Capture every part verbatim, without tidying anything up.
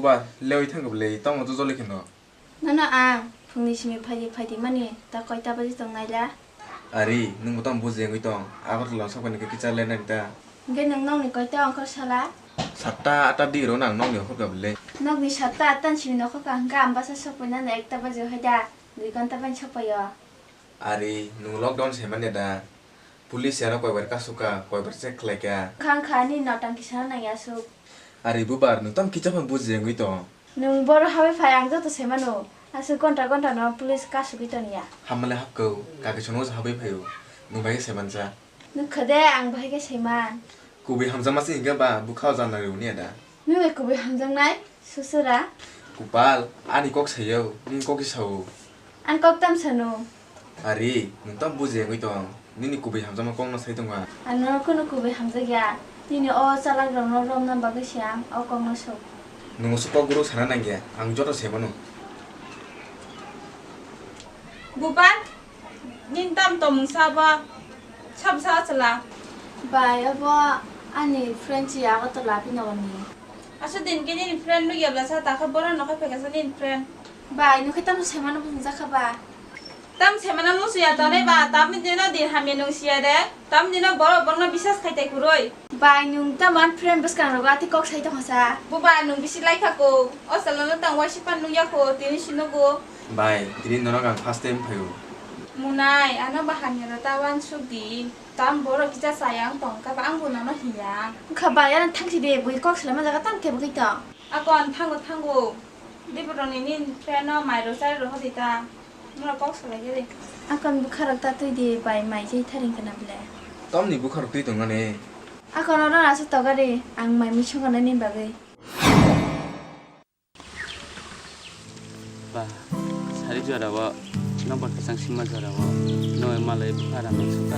Ba, lewi thangkhe bwle, tamo to joli kheno. Nono ang phungni simi phaidi phaidi mani, ta koita baji tong naila? Ari, nwng bo tamo buji wngwi tong. Agartala sokphani khe kichar lenani ta. Hwnkhe nwng nokni koita ongkhor sala? Satta atta di rw nang nokni ongkhor ka bwle. Nokni satta atta ni simi nokhor ka hwnkhe ang bwsa sokphai nani ekta baji hai da, dui ghonta bai sokphai o. Ari, nwng lockdown se manya da? Police ano koibar kasuk ka, koibar check khlai kha. Khang kha ni notang kisa nang ya suk. Ari bubar, nwng tamo kicha phano buji wngwi tong. Nwng boro habai phai ang joto se mano. Aswk gonta gonta no police kasugwi tong ya. Hamale hapkau, kaki sono habwi phaio. Nwng bai se mansa. Nwng khade ang bahai khe se man. Kubui hamjakma se hingke ba, bwkha o jana rw ni ada. Nwng bai kubui hamjaknai, susura. Kupal, ani kok sayo, nwng kok sao. Ang kok tam sano. Ari, nwng tamo buji wngwi tong. Nini kubui hamjakma kokno sai tongo ang. Ang nono kunu kubui hamjakya. Nini o chalakrokno romna bagwi se ang o kokno sok. Nwng aswk kokborok sana nangya. Ang joto sai mano. Bupan, nini tamo tongmung sabo? Sabo sa chwla? Bai, obo ani friend si Agartala Abhinogorni. Aswk din khe nini friend nukya bwla sa, takha bono nokha phaikha sa nini friend. Bai, nukhe tamo sai mano bumung jakha ba? Tam semana musuya tonwi ba, tam dino din hamya nung siya de, tam dino borok borokno bisas khai tai kwrwi. Bai, nung tamo ani friend bwskangrogo atwi kok sai tongkha sa? Buba, nung bisi laikha ko, o chwlano tang waisa pan nukya ko, tini si nugo. Bai, tini norok ang first time phaio. Munai, ano ba hamya rw ta uansuk di, tam borok kisa chaya wng tongkha ba, ang bo nono hiya. Wngkha bai, ano thangsi de, bui kok salaima jaga tamo kebo khai tong. Akon, thango, thango. Dibro nini friend no mairok chairok hodi ta. Mura kok salai gede. Akon bwkharok ta twi di bai mai jai tharing kana bile. Tamni bwkharok twi tongmani? Akon oro aswk togari ang mai mui songkha nani bagwi. Ba, sari jora o, nokbar kwchang sima jora o, noi malai bwkhara nang suka.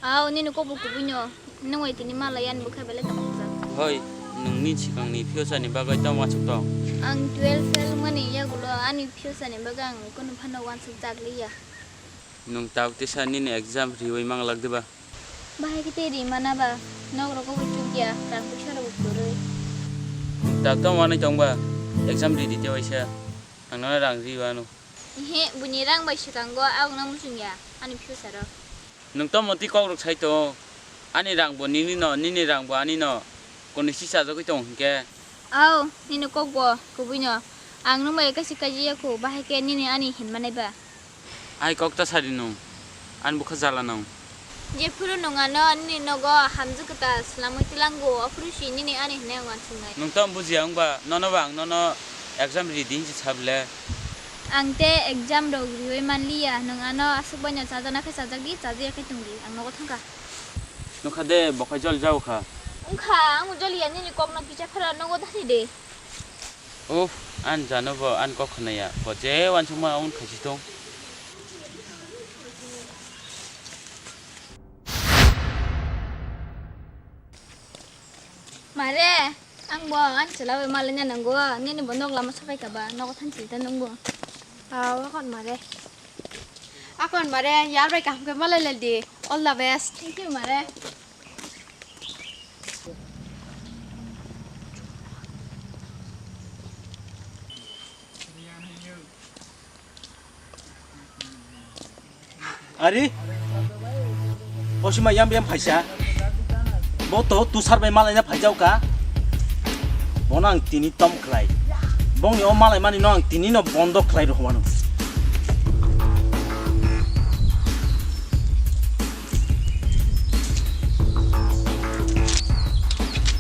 Aw, nini kokbo kubui no. Nwng bai tini malai ani bwkha belai tongthokjak. Hoi, nwng ni swkang ni future ni bagwi tamo uansuk tong? Ang twelve fail wngmani yagulo ani future ni bagwi ang kunu phano uansuk jak liya. Nwng tabuk tesa nini exam riwi manglak diba? Bahai khe tei ri mana ba? Nok rogo bo chukya, rang puisa rogo kwrwi. Nwng tabuk tamo uanwi tongba? Exam ridi tei waisa. Ang nono rang riwi anw. Ehe, buini rang bai swkango, abokno muchungya ani future o. Nwng tamo twi kokrok sai tongo? Ani rang bo nini no, nini rang bo ani no. Koni si chajagwi tongo hinkhe? Aw, nini kok bo kubui no. Ang nwng bai kaisa kaji ya kho, bahai khe nini ani hinma nai ba? Ai kok ta sadi nwng. Ani bwkha jala nwng. Jephuru nwng ano nini nogo hamjwk kwtal swlamwi twilango, aphuru si nini ani hinwi ang uansuknai. Nwng tamo bujiya wngba, nono ba ang nono exam ridi hinsi sa bwle. Ang tei exam rok riwi manliya, nwng ano aswk baino chajana khe chajak di, chajakya khe tong di, ang nogo thangkha. Nokha de, bo khai jol jao kha. Wngkha, ang joliya nini kokno kicha phara nogo thani de. Uff, ani jano bo ani kok khwnaya, bo je uansukma wng khaisi tong. Mare, ang bo ani chwla bai malaina nango, nini bo nok lama sapai kha ba, nogo thansi ta nung bo. Aw, akon mare. Akon mare, yar bai kaham khe malai lai di. All the best. Thank you, mare. Ari, o sima yam yam phaisa. Bo to Tusar bai malaina phaijao ka. Bono ang tini tom khlai. Bongni o malai mani no ang tini no bondo khlai rw hwano.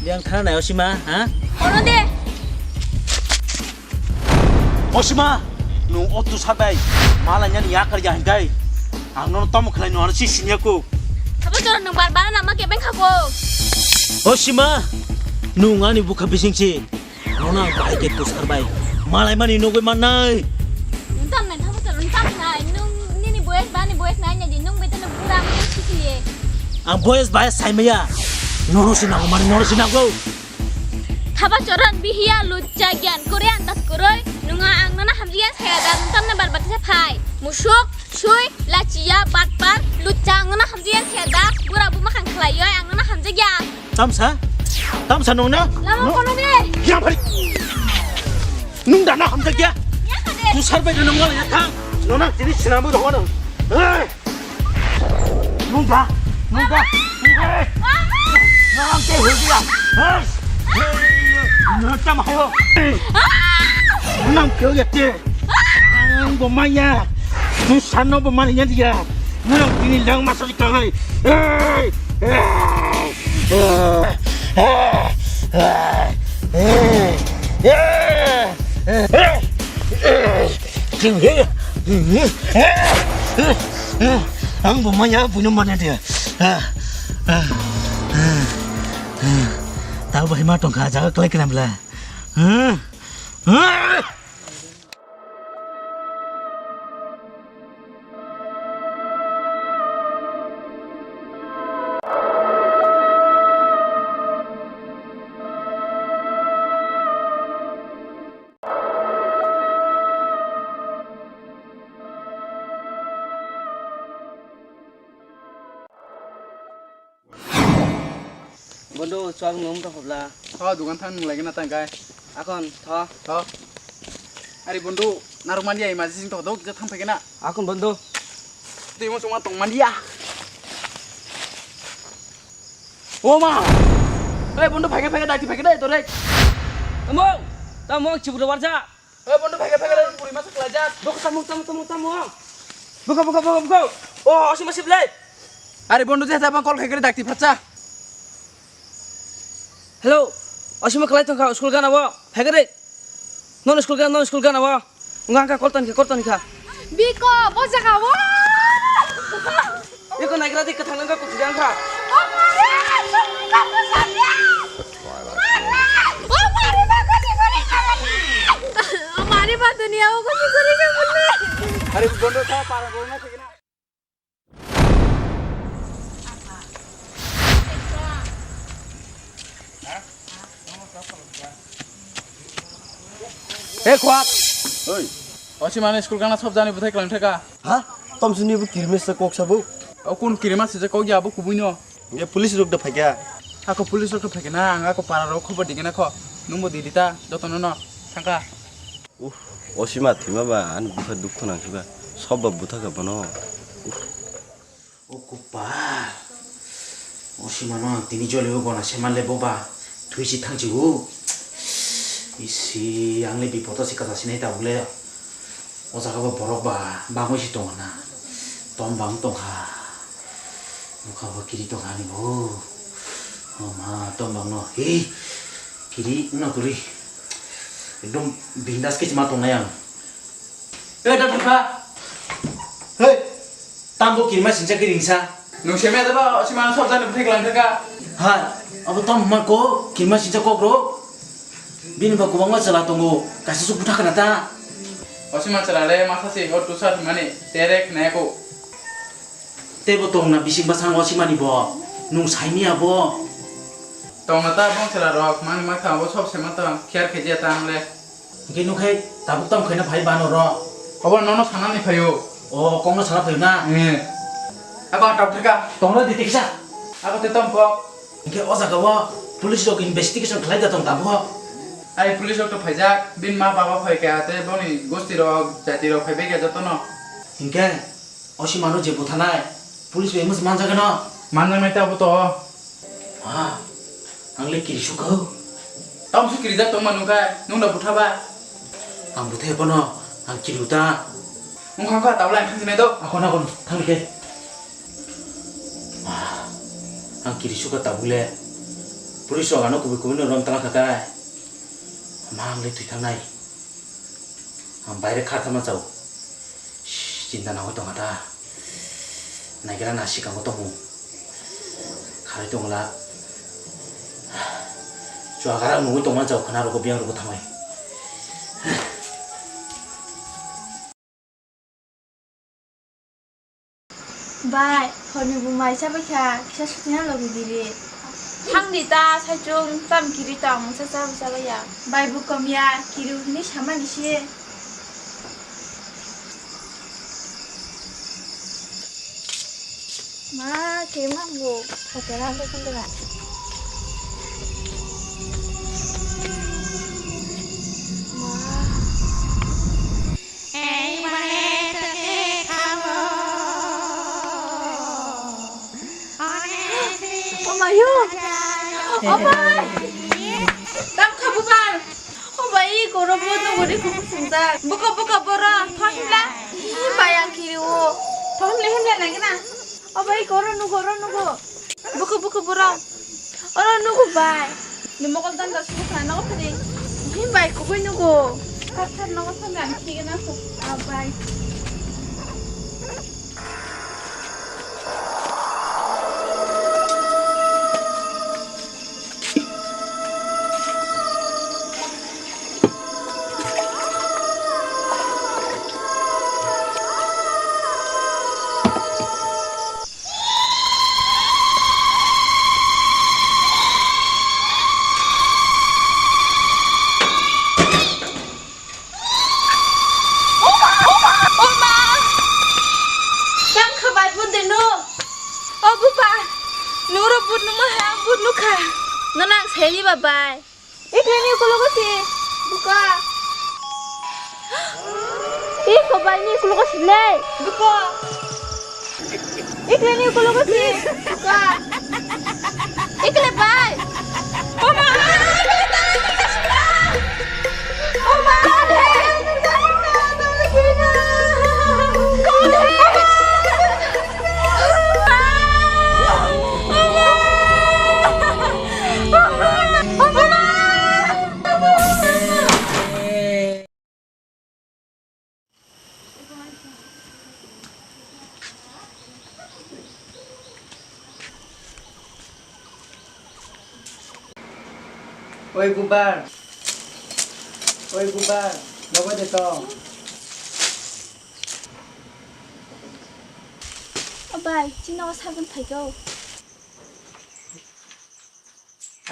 Yang thana nai o sima, ha? Ono de. O sima, nwng o Tusar bai malainani yakar ya hinkai. Ang nono tamo khlai nwng ano si sinya ko. Sabo choro nwng bar bar lama kebeng kha ko. O sima, nwng ani bukha bising si. Nono ang bai ke Tusar bai malaimani nugwi mannai. Nwng tam nai, sabo choro nwng tam nai. Nwng nini boyes ba ani boyes nai nai di. Nwng beto nwng pura ang sisi ye. Ang boyes bai sai maya. Nono si nango mani, nono si nango. Thaba choron bihiya lujja gyan kore andas koroi nunga ang nana hamjiya saya da nung tamna bar batisa phai musuk sui lachiya batpar lujja ang nana hamjiya saya da bura buma khang khlaiyo ang nana hamjagya. Tamsa? Tamsa nung na? Lama kono de. Yang phari. Nung da na hamjakya? Tusar bai nung wala ya thang. Nona tini sinamui rohona. Hey! Nung da, nung da, nung da. Nang te hoi dia. Hey! Nang tam hayo. Nang kyo ya te. Ang bo maya. Nung sano bo mani ya dia. Nang tini lang masa di kangai. Hey! Ang bo maya buino mana dia. Tao bahai ma tongkha jaga kelai kenam la. Bondu, chuak nung tong khobla. Tho, dukan thang nung lagi na tang kai. Akon, tho. Tho. Ari bondu, naruk mandi ai maji sing tong do, kisa thang phai na. Akon bondu. Twi mo chuma tong mandi ya. O ma. Ei bondu, phai khe, phai khe, dai, phai khe, dai, to rek. Tamo, tamo, chiburu warja. Oi, bondu, phai khe, phai khe, puri masa khlai jak. Bokho, tamo, tamo, tamo, tamo. Bokho, bokho, bokho, bokho. O, osi masi belai. Are bondu, je jabang call khai khe dakti phatsa. Hello. Osi ma khlai tong kha, school gana bo. Phai khe re. Non school gana, non school gana bo. Nga ka call ton kha, call ton kha. Biko, bo jaga bo. Iko naigra di kwthang nang ka kuthi dang kha. Mari ba dunia o kuchi kuri ka bunne. Are bondo tha para bondo thik na. He khwak. Oi. Osi mane school gana sob jani buthai klang thaka. Ha? Tomsini bo kirmes sa kok sabo. O kun kirmas se kok ya bo kubui no. Ye police rok da phaikya. Ako police rok phaikya na, ang ako para rok khobor digena kho. Nungbo didi ta jotono no thangka. Uh, osima thima ba ani bukha dukhu nang siba. Sob ba butha ka bono. Uh. O kupa. Osima no ang tini joli o gona seman le boba. Thui si thang si u. Isi ang le bipodo si kasa sinai ta ule. O jaga bo borok ba bangwi si tongo na. Tom bang tongkha. Bukha bo kiri tongkha ani bo. O ma tom bang no. Hei. Kiri no kuri. Ekdom bindas ke chima tongnai ang. Hei, da thangkha. Hei. Tambo kirma sincha kiringsa. Nung semya da ba, osima no sob jani buthai klang thaka. Hai. Abo tom ma ko kirma sincha kok ro. Bini ba kubangma chwla tongo, kaisa se butha khna ta. Osi ma chwla le masa se hor tusa thumani, terek naya ko. Tebo tongna bising bwskango osi mani bo, nung saimia bo. Tongna ta bong chwla rok, mani ma thang bo sob se ma tong, khiar khe je ta ang le. Hingke nukhai tabuk tam khaina phai bano ro. Obo nono sanani phaio. O, kokno sana phaio na? Eh. Abo ang tabuk thaka. Tongna di tiksa. Abo te tom kok. Hinkhe o jaga o police rok investigation khlai da tong tabuk. Ai police rok to phaijak, bini ma baba phai kha tei boni gosti rok, jati rok phai bai kha jotono. Hinkhe o si mano je buthanai police bai masa manjak no? Manjaknai ta bo to. Ha, ang le kiri sukha. Tamo su kirijak tong manu kha, nung da butha ba? Ang butha phano, ang kiri uta. Wngkha kha tabla ang thangsinai do. Akon akon thangni khe. Ah, ang kiri sukha tabuk le. Police rok ano kubui kubui no rom tala kha tai. Ma ang le thwi thangnai. Ang baire kha thama chao. Chinta nangwi tongkha ta. Naikela na sikango tongo. Kharwi tongla. Chuagara nungwi tongma chao khna rogo biyang rogo thangwi. Bai, horni bo mai chabai kha, kisa sutina logi diri. Thangdi ta, saichung tam kiri tong, sa cha bo chabai ya. Bai bo kom ya, kiri hwnwi samani se. Ma, kiri ma bo, hotel ang khe kundra. Ma. Obai! Tam kha bubar! Obai, koro bo to gori kuku sungjak. Buka, buka, boro, thon himla. Hi bai ang kiri o. Thon himla, himla nang na. Obai, koro nugo, oro nugo. Buka, buka, boro. Oro nugo bai. Ni mokol dan da suku khana nogo phiri. Hi bai, kubui nugo. Thar, thar nogo thon ang kiri na. Obai. Tang kha bai bun de no. O buba, nuro but numa ha, but nukha. Nana ang seni babai. Ikle ni kulo ko si, buka. Iko bai ni kulo ko si le. Buka. Ikle ni kulo ko si, buka. Ikle bai. Oma. Oi bubar, oi bubar, nogo de tong. O bai, chini nogo sabun phaikha o.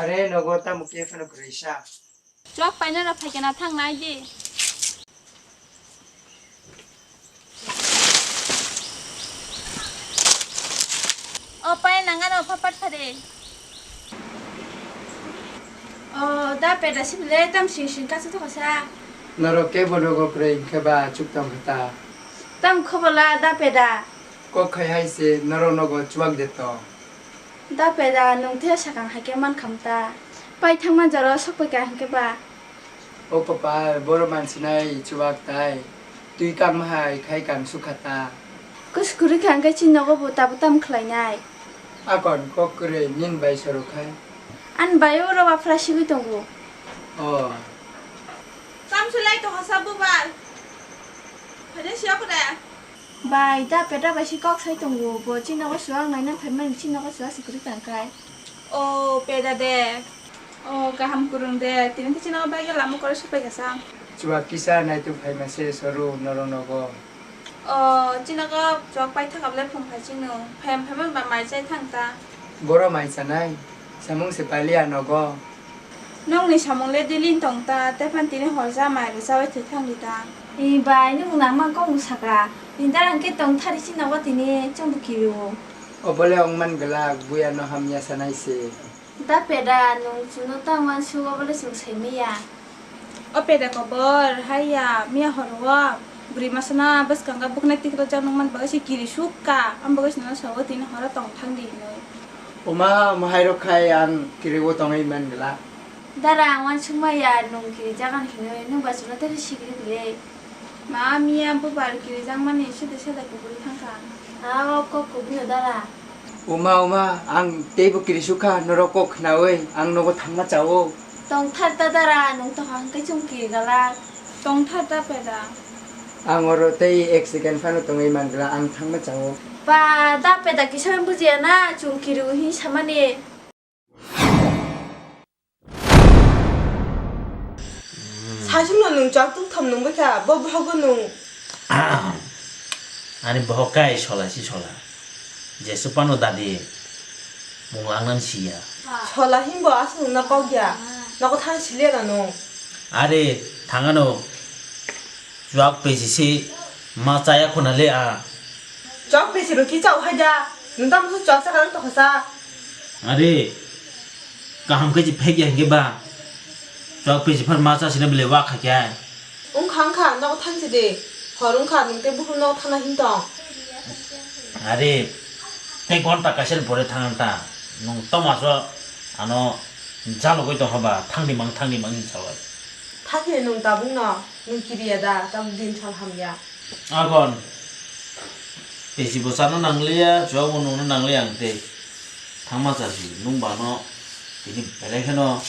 Are nogo tamo khe phano kwrwi sa. Chwk paina rok phaikhe na thang nai di. O paina nang ano phapat phade. O da peda sibile tam sing sing kasu thoksa. Norok kebo nogo kwrwi hwnkhe ba chuk tong kha ta. Tam khobola da peda. Kok khai hai se norok nogo chuak de to. Da peda nwng the sakang hai khe man kham ta. Pai thangma jora sok pai ka hwnkhe ba. O kopal, boro mansinai chuak tai. Twi kangma hai khai kang sukha ta. Kus kwrwi kha hwnkhe chini nogo bo tabuk tam khlai nai. Akon kok kwrwi nin bai soro khai. Ani bai oro wafra sigwi tongo. O. Tam sulai to hasa bubar. Phade siya kore. Bai, da peda bai si kok sai tongo, bo chini nogo suak naina phaimani chini nogo suak si kwrwi tang khai. O, peda de. O, kaham kwrwng de. Tini khe chini nogo bai lama kore supai kha sa. Chuak kisa naitu phaima se soru norok nogo. O, chini nogo chuak pai thaka bole phung phai chino. Phaim phaima ba mai chai thang ta. Boro mai chanai. Samung se pailiya nogo. Nokni samung le daily tong ta, teiphano tini horja mai rwchaui thwi thang di ta. Ee bai, nwng nangma kok mwsaka. Tini dara hwnkhe tong thari si nogo tini chwngbo kiri o. Obole wng man glak, buya no hamya sanai se. Da peda, nwng chwngno tang uansuk, obole chwng sai manya. O peda kobor, haiya, miya horo o bwrwi masa no bwskango bwkhnai tiklo jak nukmani bagwi se kiri suk ka, ang bagwi se nono sago tini horo tong thang di hinwi. Oma, omo hai rok khai ang kiri o tongwi man glak. Dara, ang uansukma ya, nwng kirijagan hinwi, nwng ba chwngno tei sikiri bwle. Ma, miya, bubar kirijakmani sede sede kubui thangkha. A, o kok kubui no dara. Uma, uma, ang teibo kirisukha, norok kok khnaui, ang nogo thangma chao. Tongthar ta dara, nwng tongkha hwnkhe chwng kirigalak. Tongthar ta peda. Ang oro tei ek second phano tongwi man glak, ang thangma chao. Ba, da peda kisa bujiya na, chwng kiriui hin samani. Saichung no nwng chwk tungtham nungwi kha, bo bohogo nwng. Ani bohok kai sola si sola. Jesu pano dadi mung langnan siya. Sola himbo aswk nwngno kok ya. Nogo thang sile na nwng. Are thangano chwk pesi se ma chaya khona le a. Chwk pesi rw ki chao hai da. Nwng tamo se chwk chakha nang tokha sa. Are kaham khe si phek ya hingke ba. Chwk pesi phar ma cha sina bile wa kha kya. Wngkha wngkha nogo thang si de. Hor wngkha nwng tei buphuru nogo thangna hin tong. Are tei gonta kaisa ni pore thang ta. Nwng tamo so ano jalogwi tongkha ba, thangni mang, thangni mang hinwi salai. Thangni nwng tabukno, nwng kiriya da, tabuk din sal hamya. Agon, tei si bo chana nangliya, chuwak bo nungna nangliya ang tei. Thangma chasi, nwng bano tini belai kheno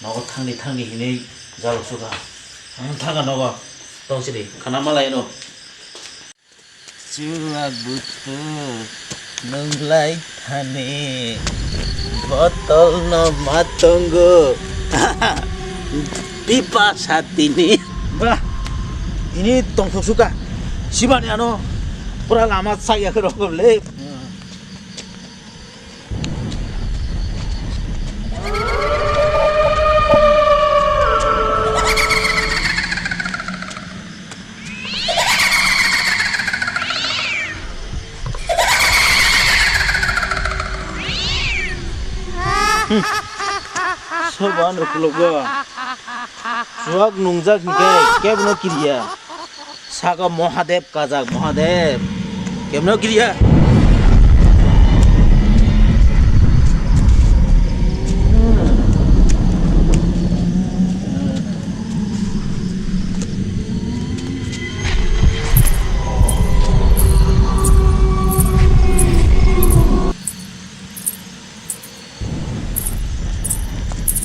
nogo thangni thangni hinwi jalok sukha. Ang thangkha nogo, tong sidi, khana malaino. Chuwak buthuk nunglai thani, botol no ma tongo. Pipa satini. Bah, ini tongthok suka. Sibani ano pura lama saya ke rokok le. Soba ano khulukgo. Chuwak nungjak hinkhe kebono kiriya. Saka Mahadev kajak, Mahadev. Kemno kiriya.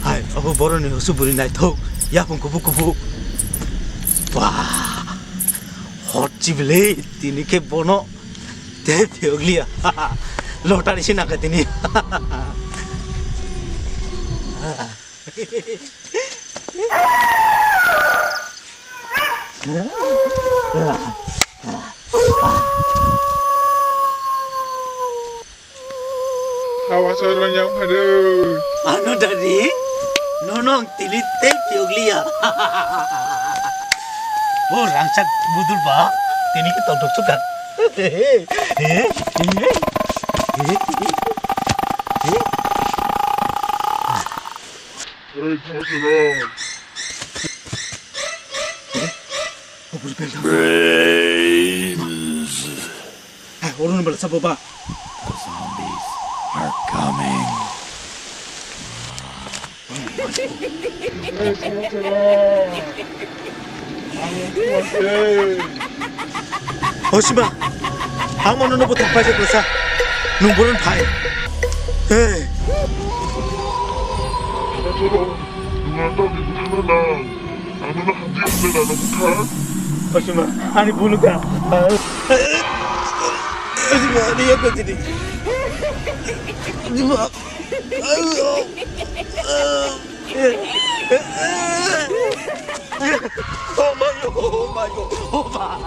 Hai, abo boroni usu buri naithok, yapung kubu kubu. Wah, hot chibili, tini khe bono te phiyokliya. Lottery se nangkha tini. Hawa chorang yang phado. Ano dari? Nono ang tili tei pioglia. O rangchak budul ba, tini ki tongthok suka. Ei, thang sila. Brains. Hai, oro ni bwla sabo ba. The zombies are coming. Hosima, ang mano no bwthang paisa kwsa. Nung boron phai. Hey. Hosima, ani bulu ka. Hosima, ani yako sini. Hosima. Oh my God, oh my God, oh my.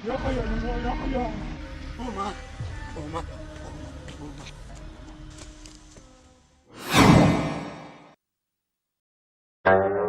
Oh my, oh my, oh my.